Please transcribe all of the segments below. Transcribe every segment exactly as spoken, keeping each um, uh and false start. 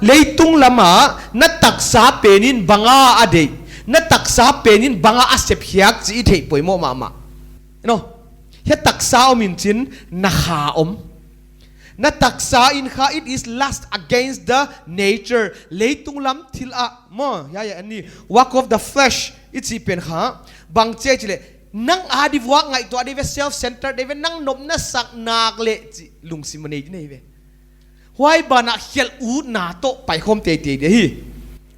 Leitung lama na taksa penin banga a deih, na taksa penin banga a sep hiak chih i theih poimoh mahmah. No. Hiai taksa om in chin na kha om. Na taksa in kha, it is lust against the nature. Leitung lam thil a maw, hiai, hiai a ni. Work of the flesh i chih pen kha. Bang chi chih leh, nang a di vuak ngaihtuah di ve, self-centered di ve, nang nop na sak nak leh chih lungsim a nei di nei ve. Huai banah khelh utna toh paikhawm teitei di hi.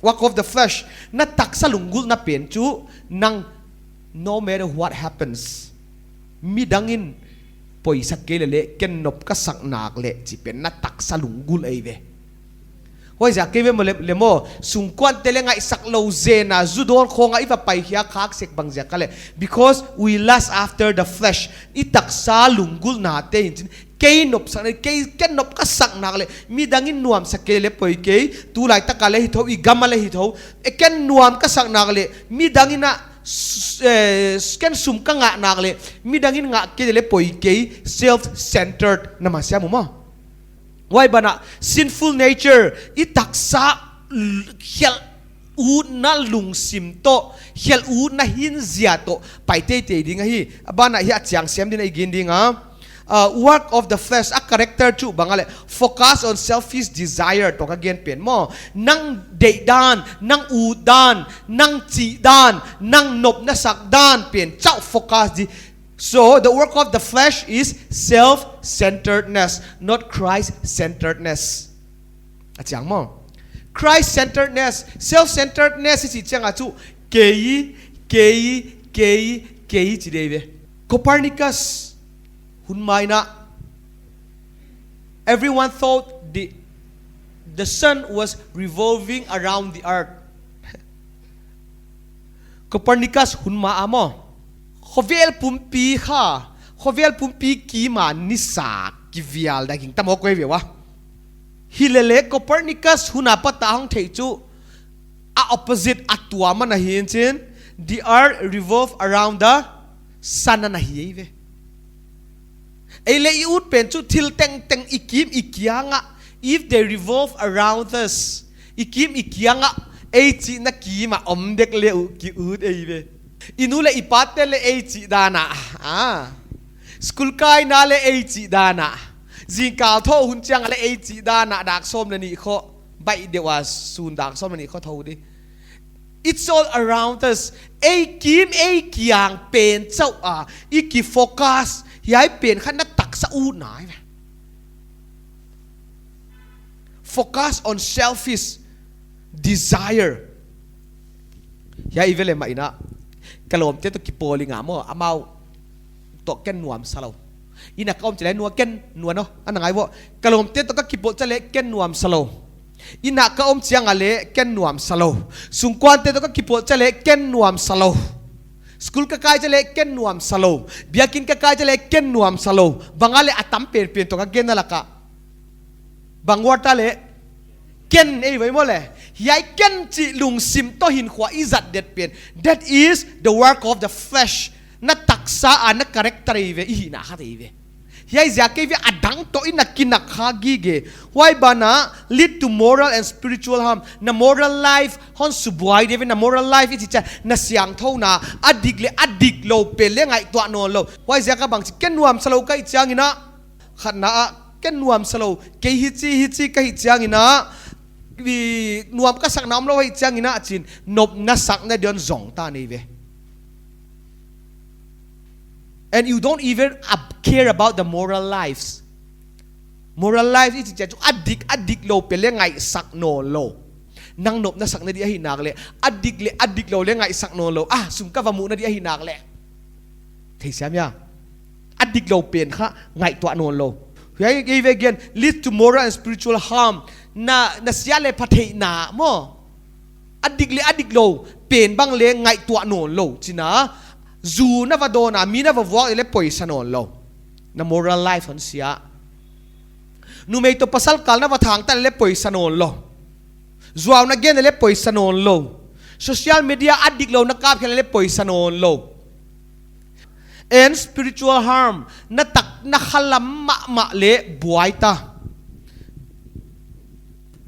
Work of the flesh. Na taksa lunggulhna pen chu nang, no matter what happens, midang in poisak kei leh leng ken nop ka sak nak leh chih pen na taksa lunggulh ahi ve. Huaiziak ahi ve maw le, le maw, sungkuante leng ngaihsak lou zen a, zu dawn khawng a i va pai hiak khak sek bang ziak a leh. Because we lust after the flesh. I taksa lunggulhna te in chin, kei nop sak, kei, ken nop ka sak nak leh, midang in nuamsa kei leh poi kei, tulaitak a leh hi thou, i gam a leh hi thou, e ken nuam ka sak nak leh, midang in a, s-, eh, ken sum ka ngah nak leh, midang in ngah kei leh poi kei, self-centered na masiam uh maw. Huai banah, sinful nature, i taksa l-, khelh utna lungsim toh, khelh utna hinzia toh, pai teitei ding ahi. A banah hiai a chiang siam din a i gin ding a. Uh, work of the flesh, a character chu bang a leh, focus on selfish desire toh ka gen pen maw. Nang deih dan, nang ut dan, nang chih dan, nang nop na sak dan pen chauh focus di. So, the work of the flesh is self-centeredness, not Christ-centeredness. A chiang maw. Christ-centeredness, self-centeredness i chih chiang a chu kei, kei, kei, kei chih di ve. Copernicus hun ma in a, everyone thought the, the sun was revolving around the earth. Copernicus hun ma a maw, khovel pumpi kha, khovel pumpi kim a nisa kivial da ging ta maw koi ve ua. Hilele Copernicus hun apat a hong theih chu a opposite a tuam ana hi in chin, the earth revolve around the sun ana hi ve. Ei leh i ut pen chu thil tengteng i kim i kiang a, if they revolve around us, i kim i kiang a, ei chihna kim a om dek leh uh ki ut ei ve. I nu leh i pate leh ei chih dan a, ah. School kaina leh ei chih dan a. Zingkal thou hun chiang a leh ei chih dan a dak sawm leh nih khawng. Baih deuh a sun dak sawm leh nih khawng thou di. It's all around us. Ei kim, ei kiang pen chauh a i ki focus. Hiai pen kha na taksa utna ahi ve. Focus on selfish desire. Hiai i ve leh mah in a, ka lawmte toh kipawl i ngah maw, amau toh ken nuamsa lou. Inn a ka om chiang leh nuam ken nuam aw, ana ngai vo. Ka lawmte toh ka kipawl chiang leh ken nuamsa lou. Inn a ka om chiang a leh ken nuamsa lou. Sungkuante toh ka kipawl chiang leh ken nuamsa lou. School ka kai chiang leh ken nuamsa lou. Biakinn ka kai chiang leh ken nuamsa lou. Bang a leh a tam penpen toh ka genna lak a. Bang word a leh ken ei ve maw le. Hiai ken chih lungsim toh hinkhua i zat det pen. That is the work of the flesh. Na taksa a na character ei ve, i hihna khat ei ve. Hiai ziak ahi ve a dang toh i na kinak kha gige. Huai banah lead to moral and spiritual harm. Na moral life hon subuai di ve, na moral life i chih chiang na siangthouna a dik leh a diklou pen leh ngaihtuah nawn lou. Huaiziak a bang chi ken nuamsa lou ka hih chiang in a, khatna ah, ken nuamsa lou, kei hichi, hichi ka hih chiang in a, i nuam ka sakna omlou hih chiang in a, chin, nop na sakna di hon zong ta nei ve. And you don't even ab-, care about the moral lives. Moral life i chih chiang chu a dik, a diklou pen leh ngaihsak nawn lou. Nang nop na sakna di ahih nak leh, a dik leh a diklou leh ngaihsak nawn lou. Ah, sum ka va muhna di ahih nak leh. Thei siam ia. A diklou pen kha ngaihtuah nawn lou. Huai ei ve again, lead to moral and spiritual harm. Na, na sia leh pha theihna maw. A dik leh a diklou pen bang leh ngaihtuah nawn lou. Chihna, zu na va dawn a, mi na va vuak leh poisa nawn lou. Na moral life hon sia. Numei toh pasal kal na va thang ta leh poisa nawn lou. Zuau na gen leh poisa nawn lou. Social media a diklou na kap khel leh poisa nawn lou. And spiritual harm, na tak na khalam mahmah leh buai ta.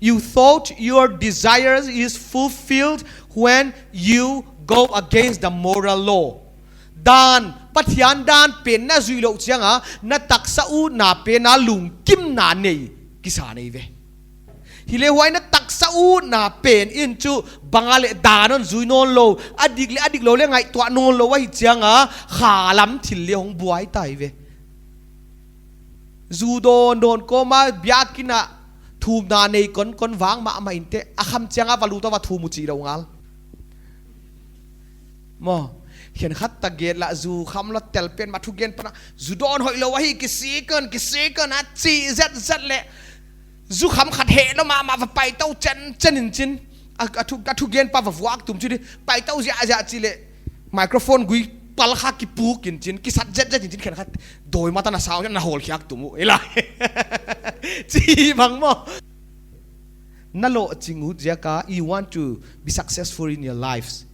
You thought your desires is fulfilled when you go against the moral law. Dan, Pathian dan pen na zuih louh chiang a, na taksa utna pen a lungkimna nei kisa nei ve. Hileh huai na taksa utna pen in chu bang a leh dan hon zui nawnlou, a dik leh a dik lou leh ngaihtuah nawnlou ahih chiang a, kha lam thil leh hong buai ta hi ve. Zu dawn dawn kawm a biakin a thumna nei kon kon vang mahmah in teh, a kham chiang a va lut a va thum uh chih lou ngal. Maw, khenkhat ta gel lah zu kham lah tel pen mah thugen pan a, zu dawn hoihlou ahi, kisik un, kisik un a chi zat zat leh, zu kham khat heh lou mahmah va paitou chen chen in chin. A, a thu, a thugen pa va vuak tum chu di, paitou ziahziah chih leh, microphone gui pal kha kipuk in chin, kisat zat zat in chin, khenkhat dawi ma tan a sau na hawlkhiak tum uh, ei lai. Chi bang maw. Na lohching ut ziak a, you want to be successful in your lives.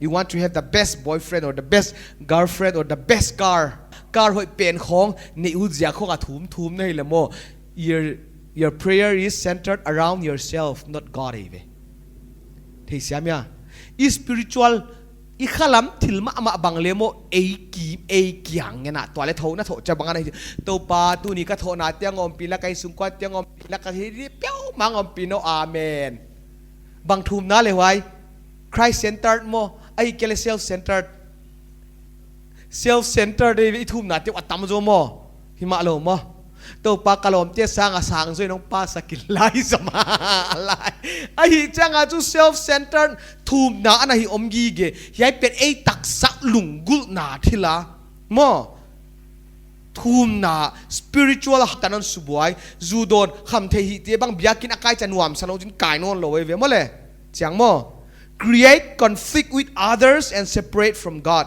You want to have the best boyfriend or the best girlfriend or the best car. Car hoih pen khong neih ut ziak khong a thum thum na hi leh maw. Your, your prayer is centered around yourself, not God, ei ve. Thei siam hia? I spiritual, i khalam thil mahmah bang leh maw, ei ki, ei kiang ngen a, tua leh thoh na thoh chiang bang a na hi. Toupa, tuni ka thohna tiang ompih la, ka insung kuan tiang ompih la, ka hi di piau mang ompih no, amen. Bang thumna leh huai? Christ centered maw, ahihkeileh self centered. Self centered ei ve, i thumna teuh a tam zaw maw. Himahlou maw. Toupa, ka lawmte sang a sang zaw in hon pasak in lai zama lai. Ahih chiang a chu self centered thumna ana hi om gige. Hiai pen ei taksa lunggulhna thil a maw. Thumna, spiritual a tan hon subuai, zu dawn, khamtheih hihte bang biakin a kai chiang nuamsa lou chin kai nawnlou ei ve maw leh. Chiang maw. Create conflict with others and separate from God.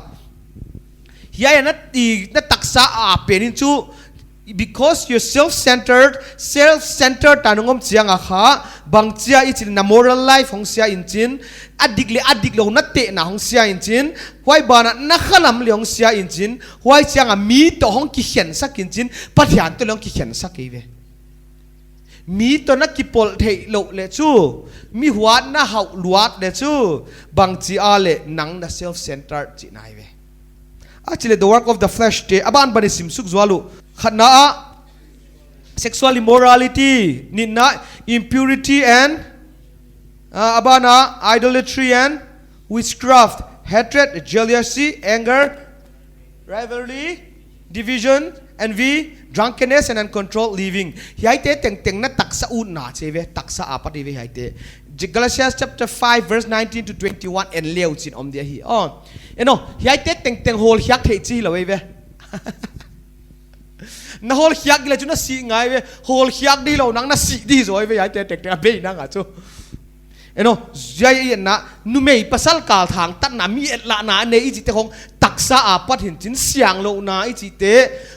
Hiai a na ti, na taksa a pen in chu, because you're self-centered, self-centered tan hong om chiang a kha, bangchi a i chih leh na moral life hong sia in chin, a dik leh a dik lou na tehna hong sia in chin, huai ban ah na khalam leh hong sia in chin, huai chiang a mi toh hong kikhensak in chin, Pathian toh leh hong kikhensak ei ve. Mi toh na kipawl theih louh leh chu, mi huat na hauh luat leh chu, bangchi a leh nang na self-centered chihna ei ve. A chih leh the work of the flesh te, a banban i sim suk zual uh. Khatna ah, sexual immorality, nihna, impurity and, ah, a ban ah, idolatry and witchcraft, hatred, jealousy, anger, rivalry, division, envy, drunkenness and uncontrolled living. Hiaite tengteng na taksa utna chih ve, taksa apat ei ve hiaite. Galatians chapter five verse nineteen to twenty-one en leu chin om dia hi. Oh. En aw, hiaite tengteng hawlkhiak theih chih hilou ei ve. Na hawlkhiak leh chu na sih ngai ve, hawlkhiak di lou nang na sih di zaw ei ve, hiaite tengteng a bei nang a chu. En aw, ziai i en na, numei pasal kal thangtatna, mi etlahna nei i chihte khong taksa apat hi'n chin, sianglouhna i chihte,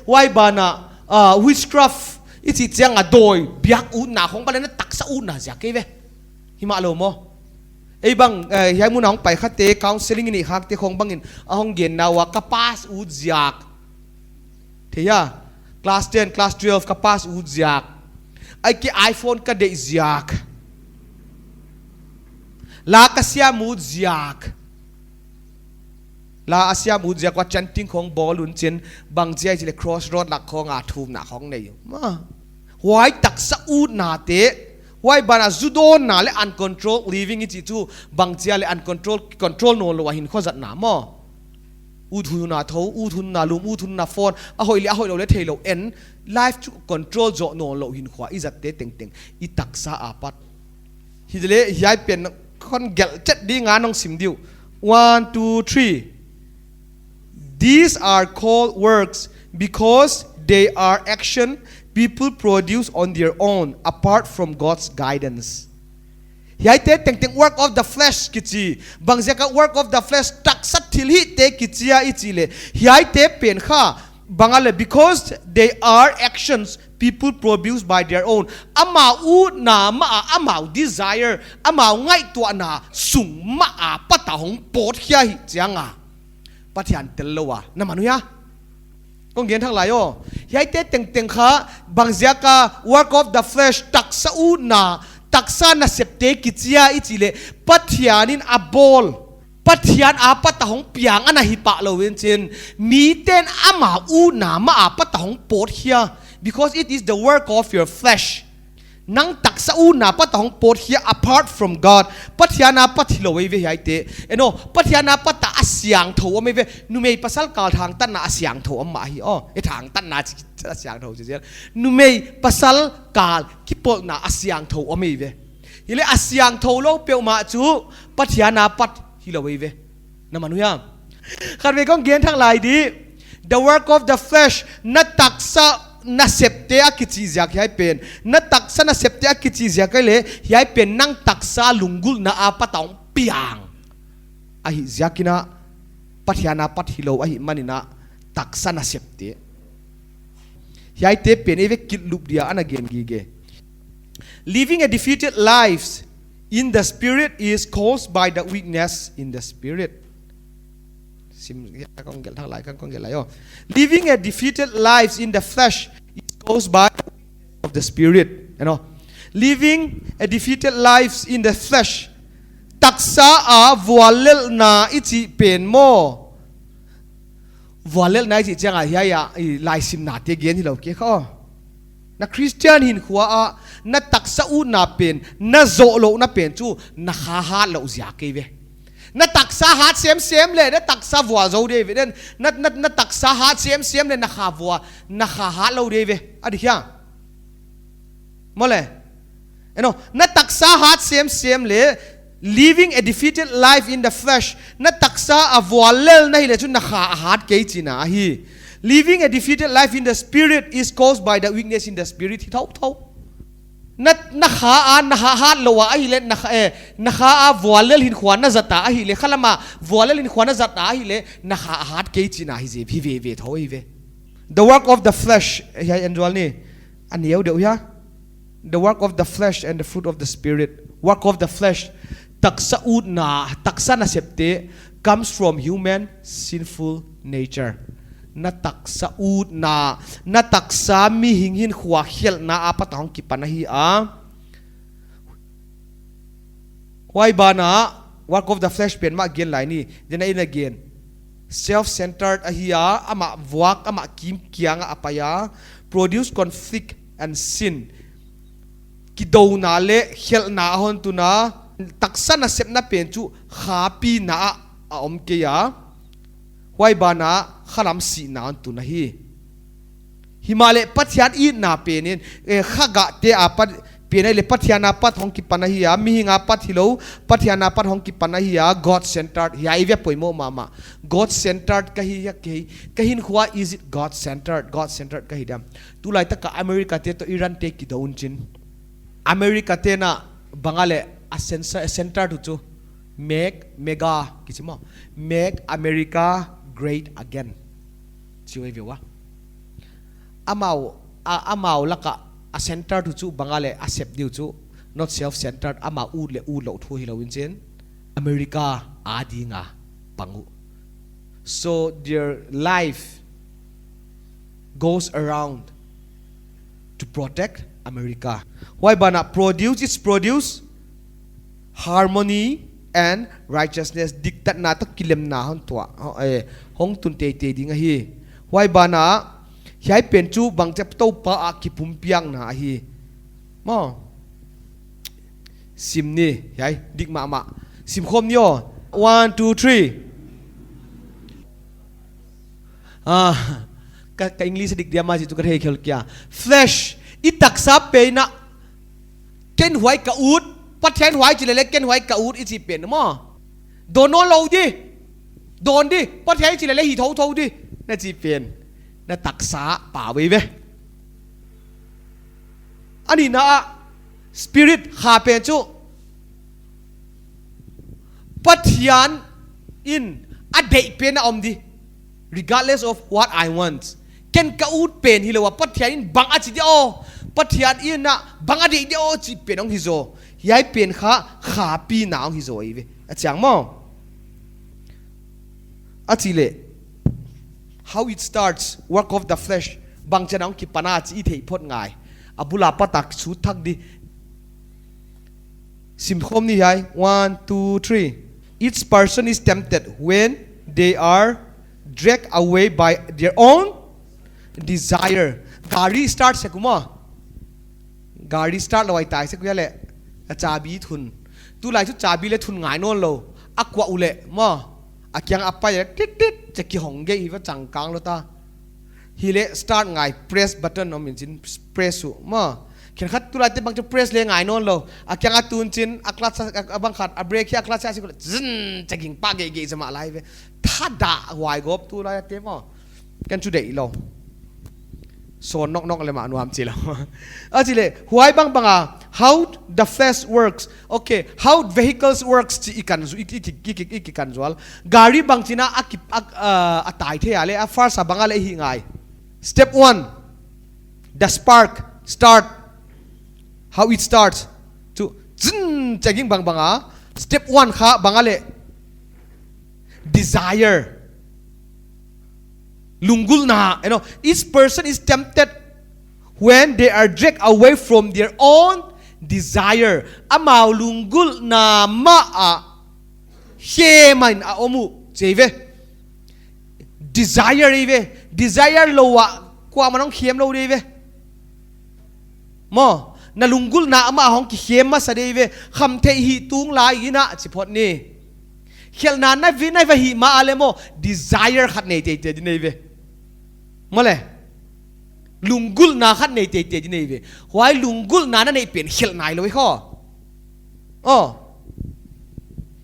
huai ban ah, ah, witchcraft i chih chiang a dawi biak utna khong bang leh na taksa utna ziak ei ve. Himahlou maw. Ei bang, eh, hiai mun a hong pai khate, counseling i neih khakte khong bang in, a hong genna ua ka pass ut ziak. Thei hia? Class ten, class twelve ka pass ut ziak. Ahihkeileh iPhone ka deih ziak. La ka siam ut ziak. La a siam ut ziak ua chanting khong bawl un chin, bangchi a i chih leh crossroad lak khong a thumna khong nei uh. Ma. Huai taksa utna te, huai ban ah zu dawnna leh uncontrolled living i chih chu, bangchi a leh uncontrolled, control nawnlou a hinkhua zatna maw. Ut hun a thou, ut hun a lum, ut hun a phone, a hoih leh a hoihlou leh theilou en, life chu control zoh nawnlou hinkhua i zatte tengteng, i taksa apat. Hileh hiai pen kon gelh chet ding a hon sim diu. One, two, three. These are called works because they are action people produce on their own, apart from God's guidance. Hiaite tengteng work of the flesh kichi. Bangziak a work of the flesh, taksa thilhihte kichi a i chih leh, hiaite pen kha, bang a leh, because they are actions people produce by their own. Amau utna mah a, amau desire, amau ngaihtuahna sung mah apat a hong pawt khia hi chiang a, Pathian tellou a, na man uh hia? Kon gen thak lai aw. Hiaite tengteng kha, bangziak a work of the flesh, taksa utna, taksa nasepte kichi a i chih leh, Pathian in a bawl, Pathian apat a hong piang ana hi pah lou in chin, miten ama utna mah apat a hong pawt khia, because it is the work of your flesh. Nang taksa utna apat a hong pawt khia apart from God. Pathian apat hilou eive hiaite. Eno, Pathian apat a siangthou om eive. Numei pasal kal thangtatna a siangthou om mah hi. Oh, e thangtatna chi, a siangthou chi zel. Numei pasal kal kipawlna a siangthou om eive. Hileh a siangthou lou peuhmah chu Pathian apat hilou eive. Na man uh hiam? Khatvei kong gen thak lai di. The work of the flesh, na taksa nasepte a kichi ziak hiai pen. Na taksa nasepte a kichi ziak ahihleh, hiai pen nang taksa lunggulhna apat a hong piang. Ahih ziakin a, Pathian apat hilou ahihmanin a, taksa nasepte. Hiaite pen eive kilhlup dia ana gen gige. Living a defeated lives in the spirit is caused by the weakness in the spirit. Sim, ya, kong gelh thak lai, kong gelh lai, oh. Living a defeated lives in the flesh is caused by of the spirit. You know, living a defeated lives in the flesh. Taksa a vuallelhna i chih pen maw. Vuallelhna i chih chiang a hiai a, i laisimnate gen hilou kei kha. Na Christian hinkhua a, na taksa utna pen, na zohlouhna pen chu, na kha hat louh ziak eive. Na taksa hat semsem leh, na taksa vual zou di eive. Na, na, na taksa hat semsem leh, na kha vual, na kha hat lou di eive. A di hia? Maw le. Eno, na taksa hat semsem leh, living a defeated life in the flesh. Na taksa a vuallelhna hileh chu na kha a hat kei chihna ahi. Living a defeated life in the spirit is caused by the weakness in the spirit. Hi thouthou. Na, na kha a, na kha hat lou a ahihleh, na kha, eh, na kha a vuallelh hinkhua na zat a ahihleh, khalam a vuallelh hinkhua na zat a ahihleh, na kha a hat kei chihna hi zel, hi veve thou eive. The work of the flesh, hiai en zual ni. A neu deuh hia. The work of the flesh and the fruit of the spirit. Work of the flesh. Taksa utna, taksa nasepte comes from human sinful nature. Na taksa utna, na taksa mihing hinkhua khelhna apat a hong kipan ahi a. Huai banah, work of the flesh pen mah gen lai ni, then in again. Self-centered ahi a, amah vuak, amah kim kiang a a pai a, produce conflict and sin. Kidouna leh khelhna a hon tun a, taksa nasepna pen chu khapina a, a om kei a. Huai banah khalam sihna hon tun ahi. Himahleh Pathian itna pen in, eh, kha gahte apat, pen ahihleh Pathian apat hong kipan ahi a, mihing apat hilou, Pathian apat hong kipan ahi a, God centered, hiai ve poimoh mahmah. God centered ka hi hia kei, ka hinkhua is it God centered, God centered ka hi diam. Tulaitak a America te toh Iran te kidou un chin. America te'n a bang a leh a cen-, centered uh chu, make, mega, kichi maw. Make America great again. Chi uh eive ua. Amau, a, amau lak a, a centered uh chu bang a leh a sep di uh chu, not self-centered, amau ut leh ut louh thu hilou in chin. America a ding a pang uh. So their life goes around to protect America. Huai banah produce, it's produce harmony and righteousness. Diktatna toh kilemna hon tuah, ho-, eh, hong tun teitei ding ahi. Huai banah hiai pen chu bangchia Toupa a kipumpiakna ahi. Maw. Sim ni, hiai, dik mahmah. Sim khawm ni aw. One, two, three. Ah, ka, ka English dik diam a chi chu ka thei khel kei a. Flesh, i taksa pen a. Ken huai ka ut, Pathian huai chi leh leh ken huai ka ut i chi pen maw. Dawn nawn lou di. Dawn di, Pathian chi leh leh hi thouthou di. Na chi pen. Na taksa pau eive. A nihna ah, spirit kha pen chu Pathian in a deih pen a om di. Regardless of what I want. Ken ka ut pen hilou a, Pathian in bang a chi di aw. Pathian in a bang a deih di aw chi pen hong hi zaw. Hiai pen kha, khapina hong hi zaw eive. A chiang maw. A chi leh, how it starts, work of the flesh, bangchi'n a hong kipan a chi i theih phot ngai. A bul apat a sut thak di. Sim khawm ni hiai. One, two, three. Each person is tempted when they are dragged away by their own desire. Gari start sek uh maw. Gari start lou a tai sek uh leh, a chabi thun. Tulai chu chabi leh thun ngai nawn lou. A kuah uh leh maw, a kiang a pai leh tit tit chia kihong gei hi va, changkang lou ta. Hileh start ngai, press button om in chin, press uh maw. Khenkhat tulaite bang chu press leh ngai nawn lou. A kiang a tun chin, a clutch a, a bang khat, a brake hi a clutch a sik uh leh, zin, chia ging pah gei gei zama lai ve. Thadah huai gawp tulaite maw. Ken chu deih lou. Sawn noknok leh mah nuam chi lou. A chi leh, huai bangbang a, how the flesh works. Okay, how vehicles works chi i kan zu-, i, i, i, i, i, i kan zual. Gari bangchin a, a ki, a, a, a tai thei a leh, a first a bang a leh hih ngai. Step one, the spark, start. How it starts. Chu, zin, chia ging bangbang a. Step one kha bang a leh, desire. Lunggulhna, you know, each person is tempted when they are dragged away from their own desire. Amau lunggulhna mah a khem in a om uh, chi ve. Desire i ve. Desire lou a kuaman hong khem lou di ve. Maw, na lunggulhna mah a hong kikhem masa di ve. Khamtheih hih tung lai in a chi phot ni. Khelhna na ve, na va hih mah a leh maw, desire khat nei teitei di nei ve. Maw leh. Lunggulhna khat nei teitei di nei ve. Huai lunggulhna na neih pen khelhna hilou i kho. Oh.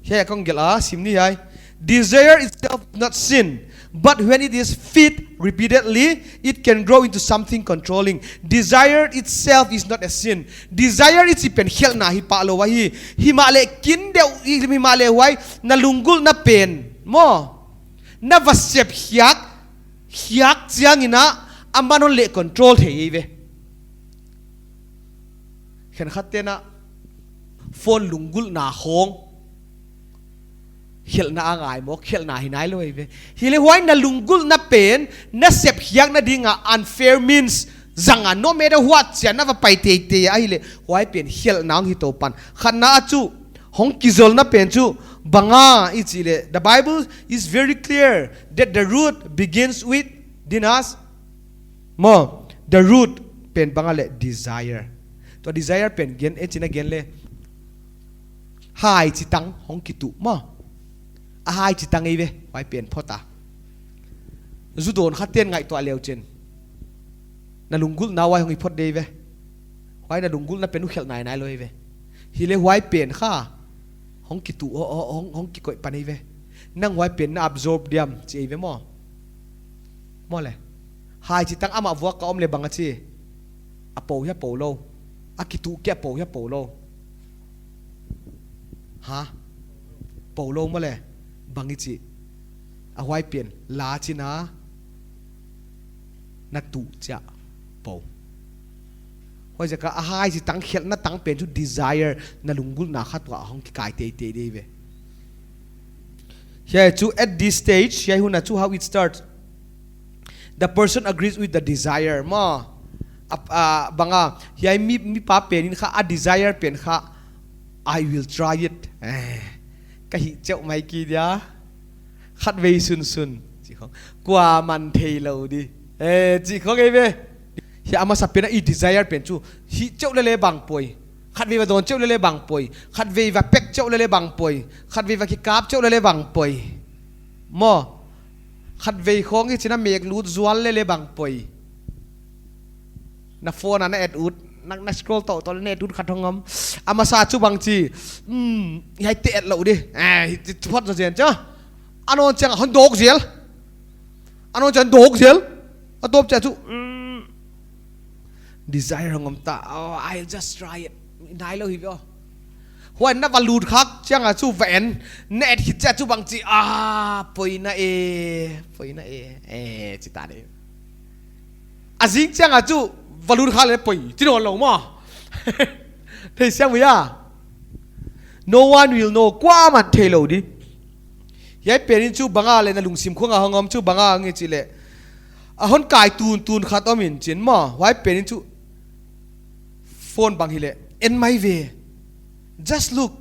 Hiai kong gelh a, sim ni hiai. Desire itself is not sin, but when it is fed repeatedly, it can grow into something controlling. Desire itself is not a sin. Desire i chih pen khelhna hi pah lou ahi. Himahleh kin deuh, himahleh huai, na lunggulhna pen maw, na va sep khiak, khiak chiang in a, aman hon leh control thei ve. Khenkhat ten a phone lunggulhna khong khelhna a ngai maw, khelhna hi nai lou ve. Hileh huai na lunggulhna pen, na sep khiakna ding a unfair means zang a, no matter what chia na va pai teitei a hileh, huai pen khelhna hong hi tou pan. Khatna a chu, hong kizolna pen chu bang a i chih leh, the Bible is very clear that the root begins with, dinas, maw, the root pen bang a leh desire. Tua desire pen gen, e chin a gen leh, hai chi tang hong kituh maw. A hai chi tang i ve, huai pen phot a. Zu dawn khat ten ngaihtuah leu chin, na lunggulhna huai hong i phot di ve. Huai na lunggulhna pen uh khelh nai nai lou i ve. Hileh huai pen kha hong kituh, hong, hong, hong kikoih pan i ve. Nang huai pen na absorb diam chi i ve maw. Maw leh. Hai chi tang amah vuak ka om leh bang a chi. A pou hia pou lou. A kituh kia pou hia pou lou. Ha? Pou lou maw leh. Bang i chi. A huai pen. La chi na. Na tuh chia pou. Huaiziak a hai chi tang khelhna tang pen chu desire, na lunggulhna kha tua hong kikai teitei di ve. Hiai chu at this stage, hiai hun a chu how it starts. The person agrees with the desire. Maw, a, a, bang a, hiai mi, mipa pen in kha, a desire pen kha, "I will try it." Eh, ka hih cheuh mai kei dia. Khatvei sunsun. Chi khong. Kuaman thei lou di. Eh, chi khong ei ve. Hiai a masa pen a i desire pen chu. Hih cheuh lele bang poi. Khatvei va dawn cheuh lele bang poi. Khatvei va pek cheuh lele bang poi. Khatvei va kikap cheuh lele bang poi. Maw. Khatvei khong i chin a mek lut zual lele bang poi. Na phone a na et ut. Na, na scroll tou tou na et ut khat hong om. A masa chu bang chi. Hmm, hiaite et lou di. Eh, hi chi phot zo zen cha. A nawn chiang a hon dawk zel. A nawn chiang dawk zel. A tawp chia chu. Hmm. Desire hong om ta. Oh, I'll just try it. Nai lou hi ve aw. Huan na va lut khak chiang a chu va en. Na et khit chia chu bang chi. Ah, poi na e. Poi na e. Eh, chi ta di. A zing chiang a chu va lut khak leh poi. Chi nawn lou maw. Thei siam uh ia. No one will know. Kuaman thei lou di. Hiai pen in chu bang a leh na lungsim khong a hong om chu bang a nge chi leh. A hon kai tuntun khat om in chin maw. Huai pen in chu phone bang hileh. En mai ve. Just look.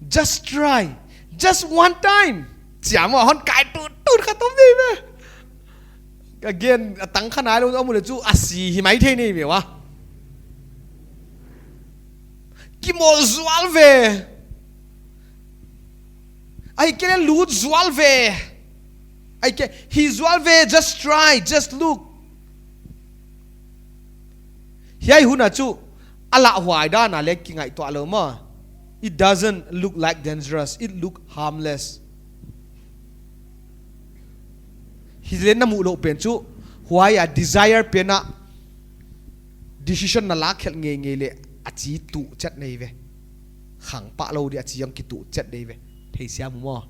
Just try. Just one time. Chia maw, hon kai tut tut kha tom ding ve. Again, a tang kha nailou, a mu leh chu a si hi maithei nei ve ua. Kimawl zual ve. Ahihkeileh lut zual ve. Ahihkei, hih zual ve, just try, just look. Hiai hun a chu, a lauhuai dan a leh kingaihtuah lou maw. It doesn't look like dangerous, it look harmless. Hileh na muhlouh pen chu, huai a desire pen a decision na lak khelh ngeingei leh a chi tuh chet nei ve. Khang pah lou di a chi hong kituh chet nei ve. Theisiam uh maw.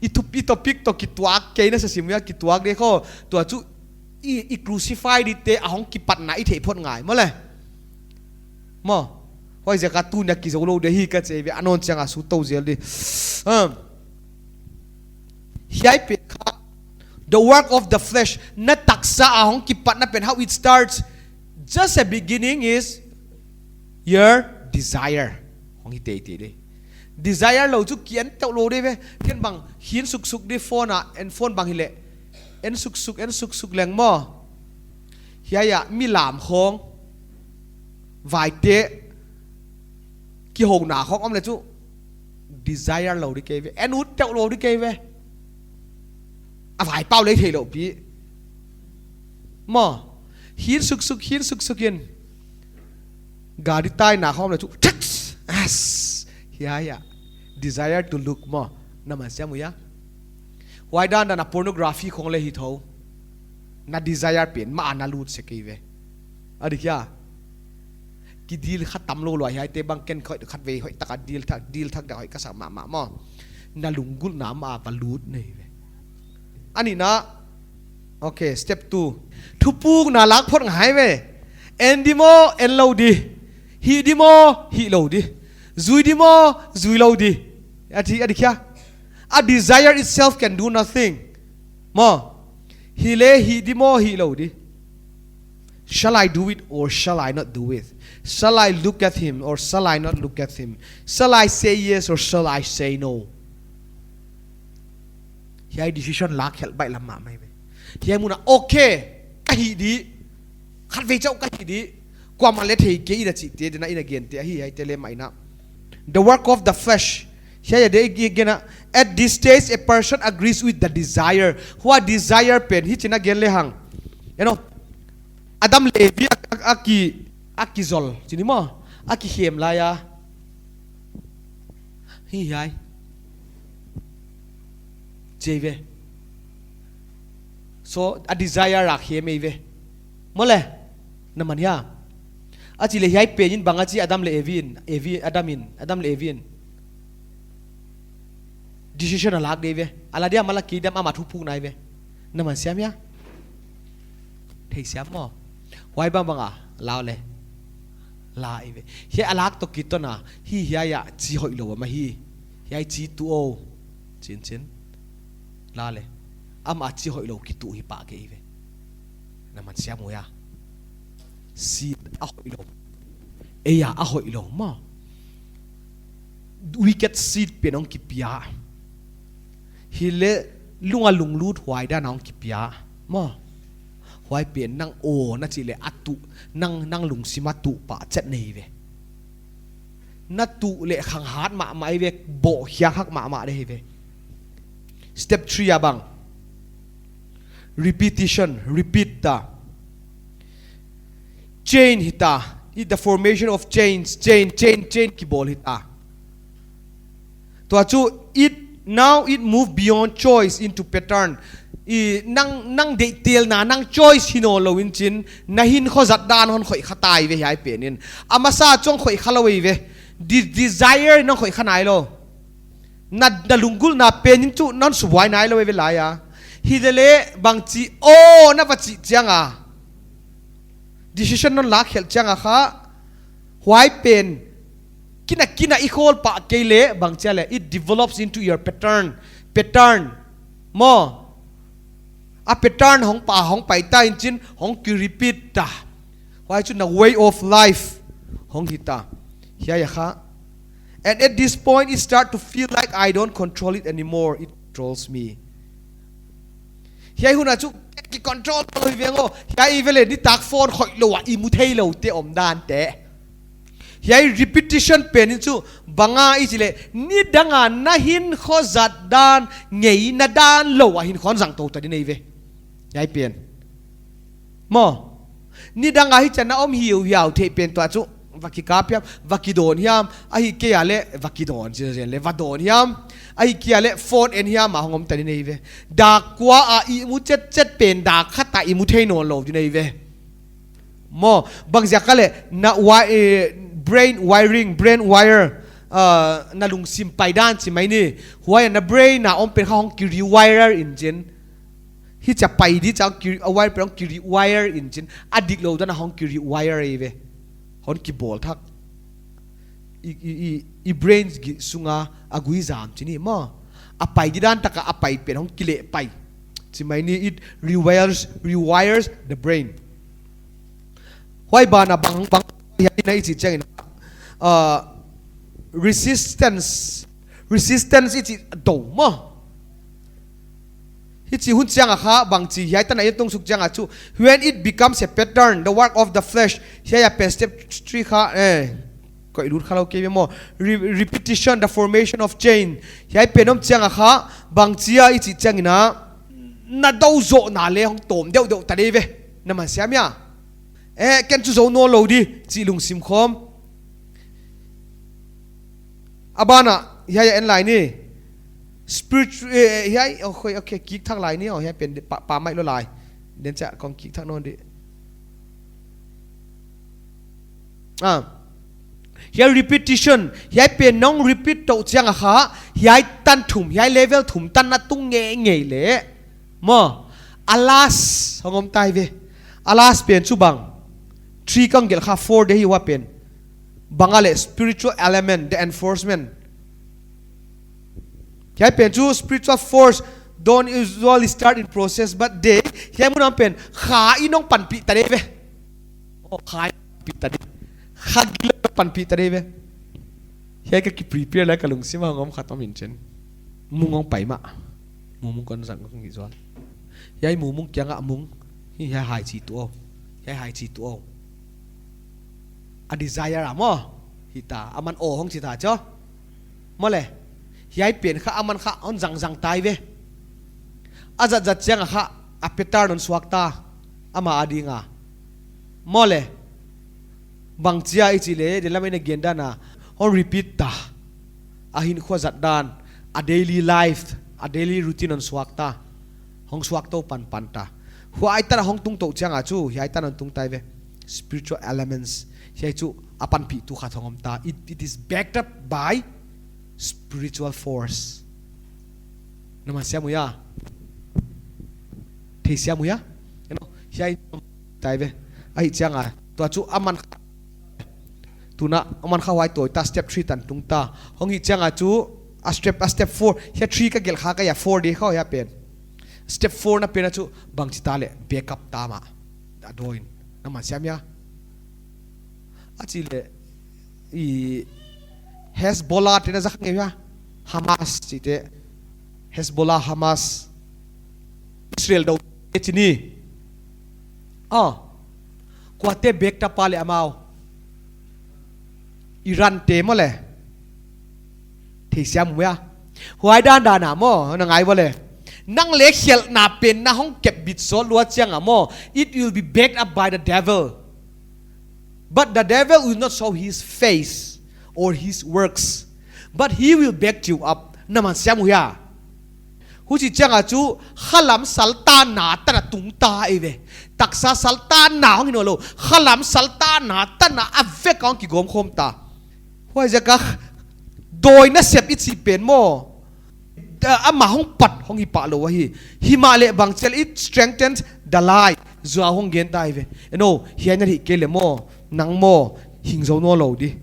I thupi topic toh kituak kei na sa sim ua kituak di kho. Tua chu i, i crucify dite a hong kipatna i theih phot ngai maw leh. Maw. Huaiziak a tuni a kizou lou di hi ka chi ve, a nawn chiang a sut tou zel di. Um. Hiai pen kha, the work of the flesh, na taksa a hong kipatna pen, how it starts, just a beginning is your desire. Hong hi teitei di. Desire lou chu ki en teuh lou di ve. Ken bang, hi en suksuk di phone a, en phone bang hileh. En suksuk, en suksuk leng maw. Hiai a, mi lam khong. Vaite. Kihouna khong om leh chu. Desire lou di kei ve. En ut teuh lou di kei ve. A vai pau leh theilou pi. Maw. Hi en suksuk, hi en suksuk in. Gari taina khong om leh chu. Text. As. Hiai a. Desire to look maw. Na man siam uh hia. Huai dan dan a pornography khong leh hi thou. Na desire pen, mah a na lut se kei ve. A di kia. Ki deal kha tam lou lua hiaite bang ken khoi khat ve hoih taka deal thak, deal thak da hoih ka sa mahmah maw. Na lunggulhna mah a va lut nei ve. A nihna, okay, step two. Thupukna lak phot ngai ve. En di maw, en lou di. Hih di maw, hih lou di. Zui di maw, zui lou di. A di, a di kia. A desire itself can do nothing. Maw. Hileh hih di maw, hih lou di. Shall I do it or shall I not do it? Shall I look at him or shall I not look at him? Shall I say yes or shall I say no? Hiai decision lak khelh baihlam mahmah ve. Hiai mun a okay, ka hih di. Khatvei chauh ka hih di. Kuamah leh theikei in a chihte, dena in a gente, ahi hiaite leh maina. The work of the flesh. Hiai a di again a, at this stage, a person agrees with the desire. Huai desire pen, hichi'n a gen lehang. You know, Adam leh Evi a, a, a ki, a kizol. Chi ni maw, a kikhem lai a. Hi hiai. Chi ve. So, a desire a khem ei ve. Maw leh. Na man hia. A chi leh hiai pen in bang a chi Adam leh Evi in, Evi, Adam in, Adam leh Evi in. Decision a lak di ve. A la dia mah la kei diam a mah thupukna ei ve. Na man siam hia. Theisiam maw. Huai bangbang a, la leh. La ei ve. Hiai a lak toh kiton a, hi hiai a chi hoihlou mah hi. Hiai chi tuh o. Chin chin. La leh. Amah chi hoihlou kituh hi pah kei ve. Na man siam uh hia. Seed a hoihlou. Ei a a hoihlou maw. Wicked seed pen hong kipia. Hileh lung a lunglut huai dan a hong kipia. Maw. Huai pen nang aw na chih leh a tuh, nang, nang lungsim a tuh pah chet nei ve. Na tuh leh khanghat mahmah ei ve, bohkhiak hak mahmah di hi ve. Step three a bang. Repetition, repeat ta. Chain hita. It the formation of chains, chain, chain, chain kibawl hita. Tua chu, it, now it move beyond choice into pattern. I, nang, nang deihtelna, nang choice hi nawnlou in chin, na hinkhua zat dan hon khoih kha ta ei ve hiai pen in. A masa chu hon khoih kha lou ei ve. De-, desire in hon khoih kha nailou. Na, na lunggulhna pen in chu non subuai nailou ei ve lai a. Hilele bangchi aw na va chih chiang a. Decision non lak khelh chiang a kha. Huai pen. Kin a kin a i khawl pah kei leh bangchi a leh. It develops into your pattern. Pattern. Maw. A pattern hong pa, hong pai ta in chin, hong ki repeat ta. Huai chu na way of life. Hong hita. Hiai a kha. And at this point, it start to feel like I don't control it anymore. It controls me. Hiai hun a chu ki control lou hi veng aw. Hiai i ve leh nitak phone khoih lou a i mu thei lou te om dan te. Hiai repetition pen in chu bang a i chih leh nidang a na hinkhua zat dan, ngeina dan lou a hinkhua zang tou ta di nei ve. Hiai pen. Maw. Nidang a hichi a na om hiuhiau theih pen tua chu va kikap hiam, va kidawn hiam, ahihkeileh va kidawn, chi zen leh va dawn hiam, ahihkeileh phone en hiam a hong om ta di nei ve. Dak kua a i mu chetchet pen dak khat a i mu thei nawn lou di nei ve. Maw, bang ziak a leh na wi-, eh, brain wiring, brain wire, ah, na lungsim paidan chi mai ni. Huai a na brain a om pen kha hong ki rewire in chin. Hichi a pai di chang ki, a wire pen hong ki rewire in chin. A dik lou dan a hong ki rewire ei ve. Hong kibawl thak. I, i, i, i brain gi sunga a gui zam chi ni maw. A pai di dan tak a a pai pen hong kileh pai. Chi mai ni it rewires, rewires the brain. Huai ban a bang, bang, hiai na i chih chiang in. Ah, resistance, resistance i chih tou maw. Hichi hun chiang a kha, bang chi, hiai tan a i tung suk chiang a chu. When it becomes a pattern, the work of the flesh. Hiai a pen step three kha, eh, koih lut kha lou kei ve maw. Re-, repetition, the formation of chain. Hiai pen om chiang a kha, bang chi a i chih chiang in a, na dou zoh na leh hong tawm deuhdeuh ta di ve. Na man siam hia. Eh, ken chu zou nawn lou di, chih lungsim khawm. A ban a, hiai a en lai ni. Spiritu-, eh, eh, hiai, oh, okay, okay, kik thak lai ni, oh, hiai pen pa, pa mai lou lai. Den cha kong kik thak nawn di. Ah. Hiai repetition, hiai pen nong repeat tou chiang a kha, hiai tan thum, hiai level thum tan na tung ngeingei leh. Maw, a last, hong om ta ve. A last pen chu bang. Three kong gelh kha four di hi ua pen. Bang a leh spiritual element, the enforcement. Hiai pen chu spiritual force don't usually start in process, but they, hiai mun a pen, kha in hong panpih ta di ve. Oh, kha in panpih ta di. Kha gil panpih ta di ve. Hiai ka ki prepare lai ka lungsim a hong om khat om in chin. Mung hong pai mah. Mumung kon zang kong hi zual. Hiai mumung kiang a mung. Hi hiai hai chi tu aw. Hiai hai chi tu aw. A desire a maw. Hita. Aman aw hong chi ta cho. Maw leh. Hiai pen kha aman kha hon zangzang ta ve. A zatzat chiang a kha. A pattern hon suak ta. Ama a ding a. Maw leh. Bang chi a i chih leh. Di lam in a gen dan a. Hon repeat ta. A hinkhua zat dan, a daily life, a daily routine hong suak ta, hong suak tou panpan ta. Huai tan a hong tung tou chiang a chu, hiai tan hong tung ta ve. Spiritual elements, hiai chu a panpih tu khat hong om ta. It, it is backed up by spiritual force. Na man siam uh hia? Thei siam uh hia? You know, hiai ta ve. Ahih chiang a, tua chu aman Tuna, aman kha huai toh ta step three tan tung ta. Hong hih chiang a chu, a step, a step four. Hiai three ka gelh kha ka hia four di kha hiai pen. Step four na pen a chu, bang chi ta leh, backup ta mah. A dawi in. Na man siam hia. A chih leh, i Hezbollah te na zak ngei hia. Hamas chih te. Hezbollah, Hamas. Israel dou te chih ni. Ah. Kuate back ta pah leh amau. Iran te maw leh. Thei siam uh hia. Huai dandan a maw, na ngai ua leh. Nang leh khelhna pen na hong kep bit sawt lua chiang a maw. It will be backed up by the devil. But the devil will not show his face or his works. But he will back you up. Na man siam uh hia. Huchi chiang a chu khalam saltanna tan a tung ta ei ve. Taksa saltanna hong hi nawn lou. Khalam saltanna tan a vek a hong kigawm khawm ta. Huaiziak a dawi nasep i chih pen maw. Da, ama hong pat hong hi pah lou ahi. Himahleh bang chi leh it strengthens the lie. Zuau hong gen ta ei ve. Eno, hiai na hih kei leh maw. Nang maw. Hing zou nawn lou di.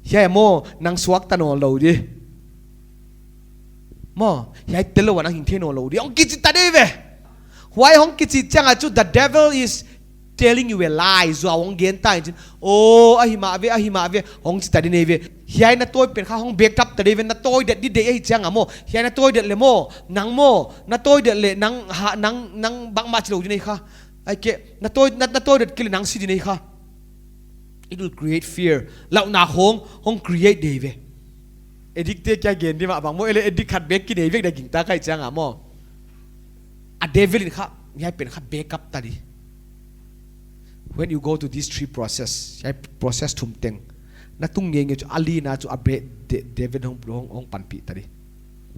Hiai maw. Nang suak ta nawn lou di. Maw, hiai tel lou a nang hing thei nawn lou di. Hong kichi ta di ve. Huai hong kichi chiang a chu the devil is Telling you a lie, zuau hong gen ta in chin. Oh, ahi mah ve, ahi mah ve, hong chi ta di nei ve. Hiai na tawi pen kha hong back up ta di ve, na tawi det di deih ahi chiang a maw. Hiai na tawi det leh maw, nang maw, na tawi det leh nang ha, nang, nang bangmah chi lou di nei kha. Ahihkeileh, na tawi, na, na tawi det kei leh nang si di nei kha. It will create fear. Lauhna khong, hong create di ve. Addict te kia gen di mah bang maw, ei leh addict khat bek ki nei vek di gingta ka hih chiang a maw. A devil in kha, hiai pen kha back up ta di. When you go to these three process, hiai process thum teng, na tung ngeingei chu a lina chu a be-, de-, devil hong, hong, hong panpih ta di.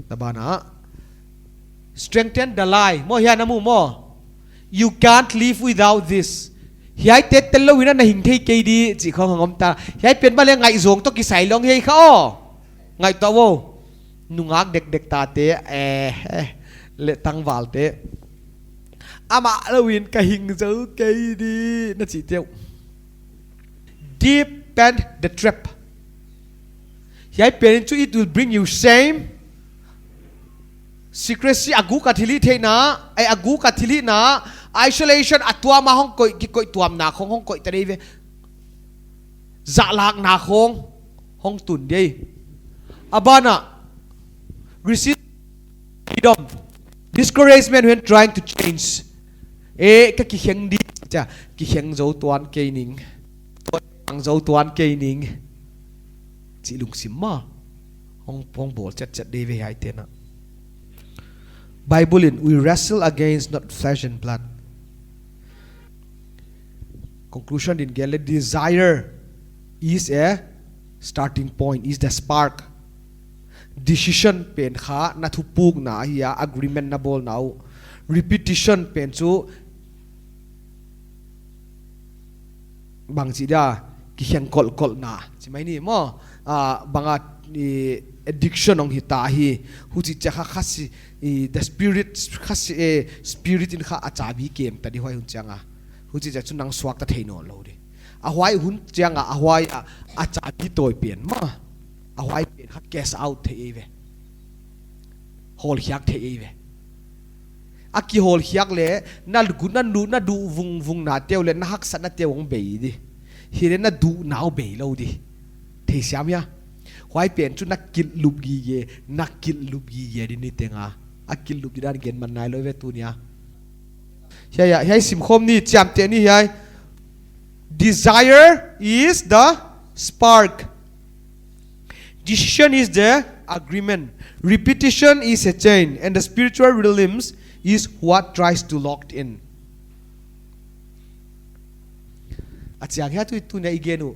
Na ban ah, strengthen the lie. Maw, hiai na mu maw. You can't live without this. Hiai te tel lou in na hing thei kei di, chih khong hong om ta. Hiai pen mahleh ngaihzong toh kisai lou hi kha aw. Ngaihtuah vo. Nungak dekdek tate, eh, eh, leh tangvalte. Amah lou in ka hing zou kei di, na chi teuh. Deepen the trap. Hiai pen chu it will bring you shame, secrecy, a guk a thilhih theihna, ai a guk a thilhihna, isolation, a tuam a hong koih, kikoih tuamna khong hong koih ta di ve. Zahlakna khong hong tun di. A ban ah, resist freedom, discouragement when trying to change. Eh, ka kikheng di, chia, kikheng zou tuan kei ning. Ang zou tuan kei ning. Chih lungsim mah hong, hong bawl chetchet di ve hiai te'n ah. Bible in, "We wrestle against not flesh and blood." Conclusion in gen leh, desire is a starting point, is the spark. Decision pen kha na thupukna ahi a, agreement na bawlna uh. Repetition pen chu bangchi dia, kikheng kolkolna. Chi mai ni maw, ah, bang a, i, addiction hong hita hi. Huchi chia kha khasi, i, the spirit, khasi, eh, spirit in kha a chabi kem ta di huai hun chiang a. Huchi chia chu nang suakta thei nawnlou di. A huai hun chiang a, a huai a, a chabi tawi pen mah. A huai pen kha cast out thei ei ve. Hawlkhiak thei ei ve. A kihawlkhiak leh, na gu-, na nu-, na duh vungvung na teuh leh, na haksatna teuh hong bei di. Hileh na duhna uh bei lou di. Theisiam hia? Huai pen chu na kilhlup gige, na kilhlup gige di ni teng a. A kilhlup di dan gen man nailou ve tuni a. Hiai, hiai, hiai simkhawm ni, chiamteh ni hiai. Desire is the spark. Decision is the agreement. Repetition is a chain. And the spiritual realms is what tries to lock in. A chiang hia tu, tuni a i gen uh.